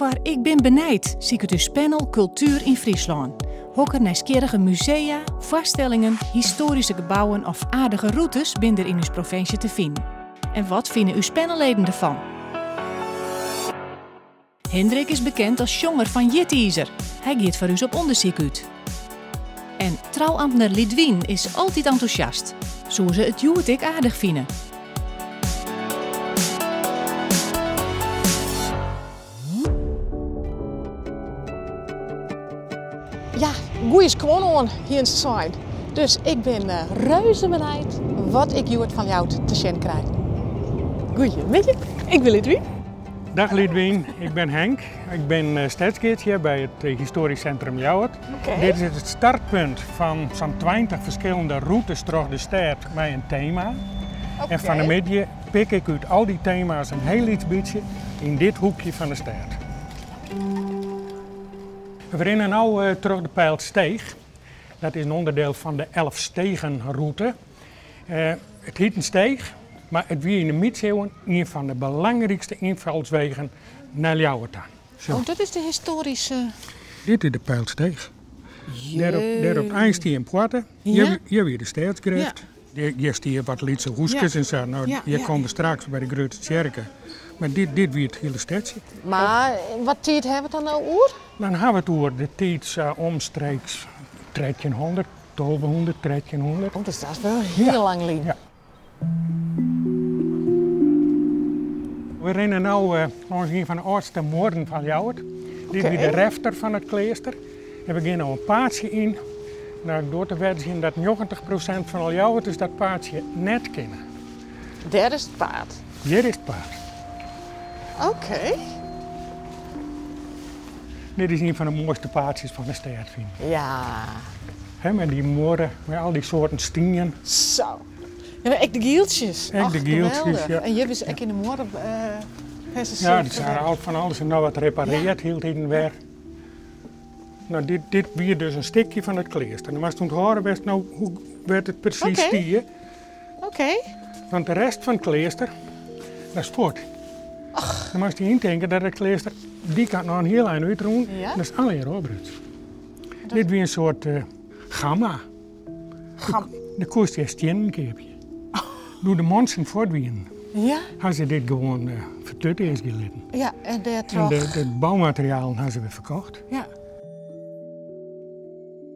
Foar Ik bin benijd siket ús panel kultuer yn Fryslân. Hokker nijsgjirrige musea, foarstellingen, histoaryske gebouwen of aardige rûtes binne der yn ús provinsje te finen? En wat fine ús panelleden derfan? Hindrik is bekend as sjonger fan Jitiizer. Hy giet foar ús op ûndersyk út. En trouamtner Lidwien is altyd entûsjast. Soe se it hjoed ek aardich fine? Ja, goeie skuon oan, hiene se sein. Dus ik bin reuze benijd wat ik hjoed fan Ljouwert te sjen krij. Goeiemiddei, ik bin Lidwien. Dag Lidwien, ik bin Henk. Ik bin stedsgids hjir by it Histoarysk Sintrum Ljouwert. Dit is it startpunt fan sa'n 20 ferskillende rûtes troch de stêd mei in tema. En fan 'e middei pik ik út al dy tema's in hiel lyts bytsje yn dit hoekje fan de stêd. We rinne no troch de Pijlsteech. Dat is in ûnderdiel fan de Elfstegenrûte. It hiet in steech, mar it wie yn de midsiuwen ien fan de belangrykste ynfalswegen nei Ljouwert ta. Oh, dat is de histoaryske. Dit is de Pijlsteech. Dêr op it ein stie in poarte. Hjir wie de stêdsgrêft. Hjir stie wat lytse hûskes en sa. No, hjir komme we straks by de Grutte Tsjerke. Mar dit wie it hiele stedsje. Mar wat tiid hawwe we it dan no oer? Dan hawwe we it oer de tiid sa omstreeks 1300, 1200, 1300. Oh, dus dat is wol hiel lang lyn. Ja. We rinne no lâns ien fan de âldste muorren fan Ljouwert. Dit wie de refter fan it kleaster. En we gean no in paadsje yn. No, ik doar te wedzjen dat 90% fan de Ljouwerters dat paadsje net kinne. Dêr is it paad. Hjir is it paad. Oké. Dit is ien fan de moaiste paadsjes fan de stêd, fyn ik. Ja. Hè, mei dy muorre, mei al dy soarten stien. Zo. Ja, mar ek de gieltsjes. Ek de gieltsjes, ja. En hjir is ek yn de muorre. Ja, der zijn al fan alles en noch wat reparearre hieltyd wer. No, dit, dit wie dus in stikje fan it kleaster. Dan moatst ûnthâlde wêr'tst no, hoe, wêr't it presys stie. Oké. Want de rest fan it kleaster, dat is fuort. Dan moatst dy yntinke dat it kleaster dy kant noch in hiel ein útrûn. Dat is allegear ôfbrutsen. Dit wie in soart gamma. Do koest hjir stiennen keapje. Doe't de muontsen fuort wienen, ha se dit gewoan fertutearzgje litten. Ja, en dêrtroch. En de boumaterialen ha se wer ferkocht.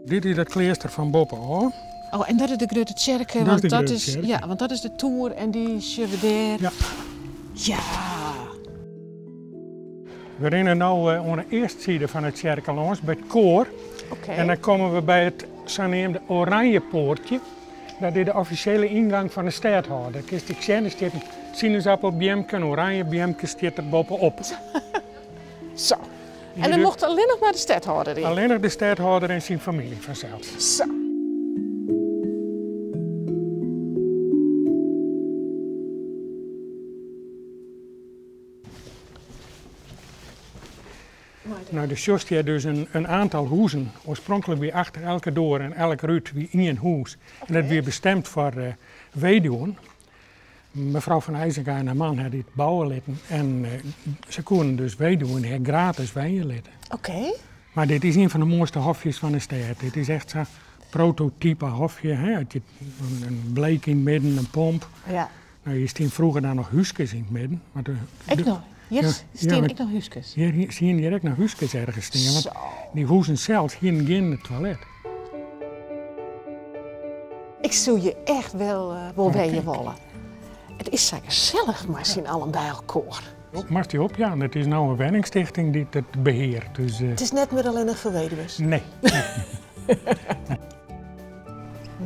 Dit is it kleaster fan boppe ôf. Oh, en dat is de Grutte Tsjerke. Dat is de Grutte Tsjerke. Ja, want dat is de toer en dy sjogge we dêr. Ja. Ja. We rinne no oan de eastside fan de tsjerke lâns by it koar. En dan komme we by it saneamde Oranjepoartje. Dat is de offisjele yngang fan de stêdhâlder. Kinst ek sjen, der stiet in sinaasappelbeamke, in oranjebeamke stiet der boppe-op. Zo. En dan mocht allinnich mar de stedhâlder yn? Allinnich de stedhâlder en syn famylje fansels. Zo. No, do sjochst hjir dus in oantal hûzen. Oarspronklik wie achter elke doar en elk rút wie ien hûs. En dat wie bestimd foar weduwen. Mefrou van Eysinga en har man ha dit bouwe litten en se koenen dus weduwen hjir gratis wenje litte. Oké. Mar dit is ien fan de moaiste hofjes fan de stêd. Dit is echt sa'n prototype hofje, hè? In bleek yn it midden, in pomp. Ja. No, hjir stienen froeger dan noch húskes yn it midden. Mar de, Ek noch? Hjir stienen ek noch húskes? Hjir stienen hjir ek noch húskes ergens stean. Want dy hûzen sels hienen gjin toilet. Ik soe hjir echt wol, wol wenje wolle. It is sa gesellich mei syn allen by elkoar. Moatst dy opjaan, it is no in wenningstichting dy't it beheart. Dus, It is net mear allinnich foar weduwes? Nee.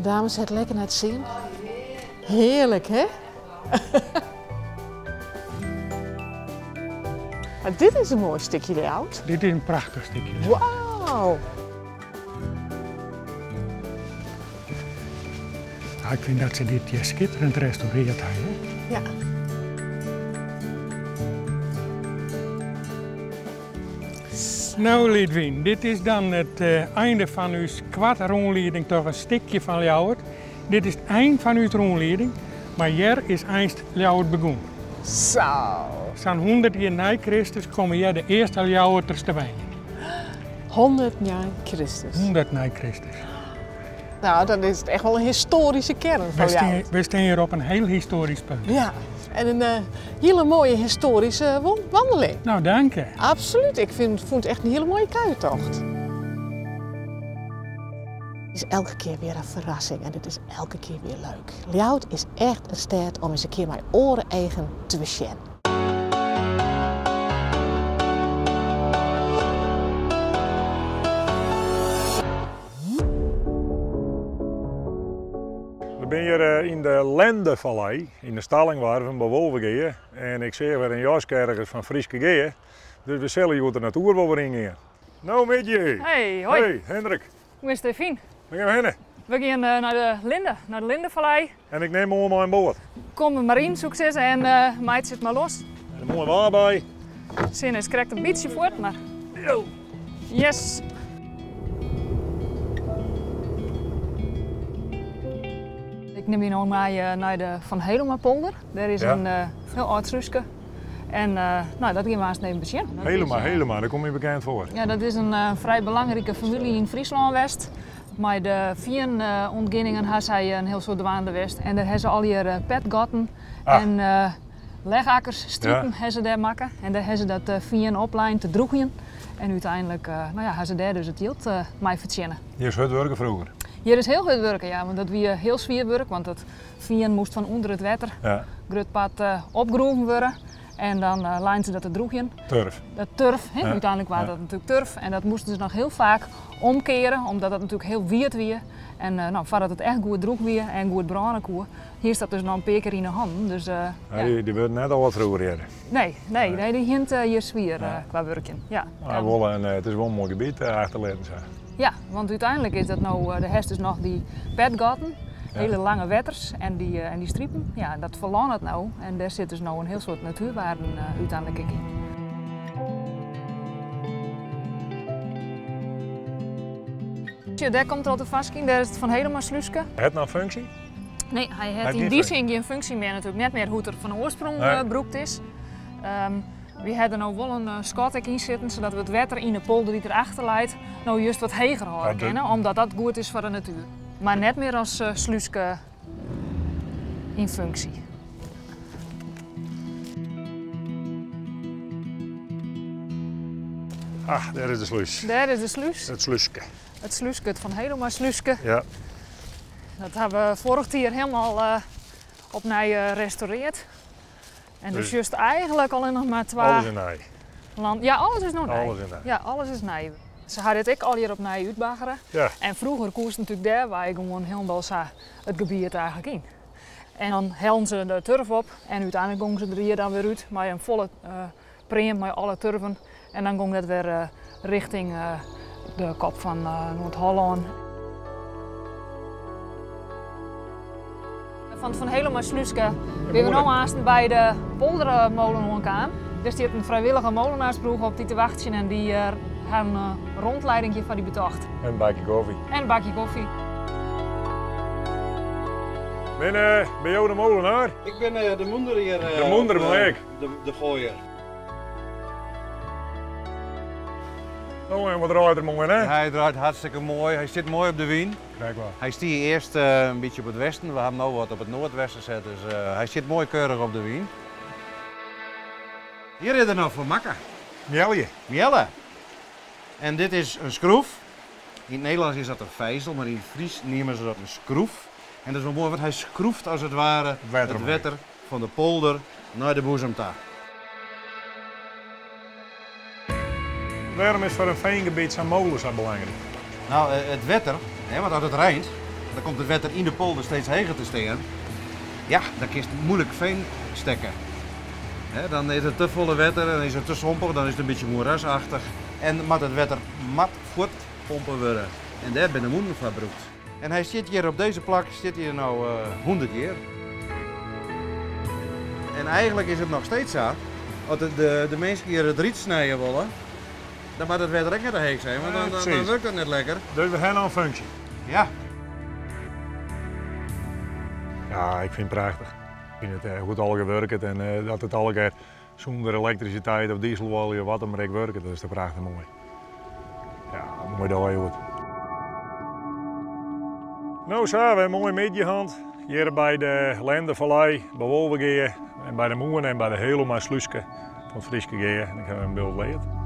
Dames, het lekker nei it sin. Hearlik, hè? Mar dit is in moai stikje Ljouwert. Dit is in prachtich stikje Ljouwert. Wauw! Nou, ik fyn dat se dit hjir skitterend restaurearre ha. Ja. No Lidwien, dit is dan it einde fan ús koarte rûnlieding troch in stikje fan Ljouwert. Dit is it ein fan ús rûnlieding, mar hjir is einst Ljouwert begûn. Zo. Sa'n 100 jier nei Kristus komme hjir de earste Ljouwerters te wenjen. 100 nei Kristus. 100 nei Kristus. Nou, dan is het echt wel een historische kern van Ljouwert. We staan hier op een heel historisch punt. Ja, en een hele mooie historische wandeling. Nou, dank je. Absoluut, ik vond het echt een hele mooie kuiertocht. Het is elke keer weer een verrassing en het is elke keer weer leuk. Ljouwert is echt een stad om eens een keer mijn oren eigen te besjen. We zijn hier in de Lendevallei, in de Stallingwarven bij Wolvegea. En ik zie weer een jas ergens van Fryske Gea. Dus we zullen hier de natuur wel weer ingaan. Nou, met je. Hey, hoi. Hey, Hendrik. Hoe is het, Fien? Waar gaan we heen? We gaan naar de Lindevallei. En ik neem hem aan boord. Kom er maar in, succes en meid zit maar los. En een mooie waar bij. Zin is correct een beetje voort, maar... Yo. Yes! Ik neem je nou mee naar de Van Helomapolder. Daar is een heel oud sluiske. En dat gaan we eens even bezien. Dat Heloma, is Heloma, daar kom je bekend voor. Ja, dat is een vrij belangrijke familie in Friesland-West. Maar de vier ontginningen had zij een heel soort dwaande west. En daar hebben ze al hier petgatten en legakkers, striepen hebben ze daar maken. En daar hebben ze dat vier oplijn te droegen. En uiteindelijk hebben ze daar dus het yield mee verzinnen. Hier is hard werken vroeger. Hier is heel hard werken, ja, want dat wie heel zwaar werk, want dat vien moest van onder het water grut pad opgroeven worden. En dan lijnen ze dat te droegen. Turf. Dat turf, hè? Uiteindelijk was dat natuurlijk turf. En dat moesten ze nog heel vaak omkeren, omdat dat natuurlijk heel wierd weer. En voordat het echt goed droeg weer en goed branden koe, hier staat dus nog een paar keer in de hand. Dus Ja, ja. Die wordt net al wat vroeger hier. Nee, nee, nee, die hint hier zwier, qua werken. Ja. Maar wel een, het is wel een mooi gebied achterlaten. Zo. Ja, want uiteindelijk is dat nou, de herfst dus nog die petgatten, hele lange wetters en die striepen. Ja, dat verloont het nou en daar zit dus nou een heel soort natuurwaarden uiteindelijk in. Ja, daar komt er altijd vast in, daar is het Van Heloma sluiske. Het nou functie? Nee, hij heeft Hij heeft in geen die functie. zin geen functie meer natuurlijk, net meer hoe het er van oorsprong, broekt is. We hadden nou wel een schot in zitten, zodat we het water in de polder die erachter leidt, nou juist wat heger houden kunnen, omdat dat goed is voor de natuur. Maar net meer als sluiske in functie. Ah, daar is de sluis. Daar is de sluis. Het sluiske. Het sluiske, het Van Heloma sluiske. Dat hebben we vorig jaar helemaal opnieuw gerestaureerd. En dus juist eigenlijk alleen nog maar twee Alles in nij. land. Ja, alles is nog nij. Alles in nij. Ja, alles is nij. Ze hadden het ik al hier opnieuw uitbaggeren. En vroeger koerste natuurlijk daar waar je gewoon helemaal zo het gebied eigenlijk in. En dan helden ze de turf op en uiteindelijk gingen ze er hier dan weer uit met een volle preem met alle turven. En dan ging dat weer richting de kop van Noord-Holland. Van Van Heloma sluiske ben we nou haast bij de poldermolen aankomen. Daar zit een vrijwillige molenaarsploeg op die te wachten en die haar een rondleiding van die betocht. En een bakje koffie. En een bakje koffie. Ben jou de molenaar? Ik ben de moeder hier De moeder, op, ben ik. de gooier. Oh, en wat draait er mooi, hè? Hij draait hartstikke mooi. Hij zit mooi op de wien. Kijk wel. Hij stier eerst een beetje op het westen. We hebben nu wat op het noordwesten gezet, dus hij zit mooi keurig op de wien. Hier is er nog voor makken. Mielle. Mielle. En dit is een schroef. In het Nederlands is dat een vijzel, maar in het Fries nemen ze dat een schroef. En dat is wel mooi, want hij schroeft als het ware Het water het omheen. water van de polder naar de boezemta. Waarom is voor een veengebied zo'n molen zo belangrijk? Het wetter, hè, want als het regent, dan komt het wetter in de polder steeds heger te staan. Ja, dan kun je moeilijk veen stekken. Hè, dan is het te volle wetter, dan is het te sompig, dan is het een beetje moerasachtig. En moet het wetter mat voortpompen worden. En daar ben de moeder van gebruikt. En hij zit hier op deze plak, zit hier nou 100 jaar. En eigenlijk is het nog steeds zo, als de mensen hier het riet snijden willen, dan moet het wetter ook net de heek zijn, want dan werkt dat net lekker. Dus we hebben al een functie. Ja. Ja, ik vind het prachtig. Fyn it hoe it allegear wurket en dat it allegear sûnder elektrisiteit of dieseloalje of wat dan mar ek wurket, dat is toch prachtich moai. Ja, moai dei hjoed. No sa, wer in moaie middei hân. Hjir by de Lendevallei, by Wolvegea en by de Mûne en by de Heloma Slúske fan it Fryske Gea. En ik ha in bult leard.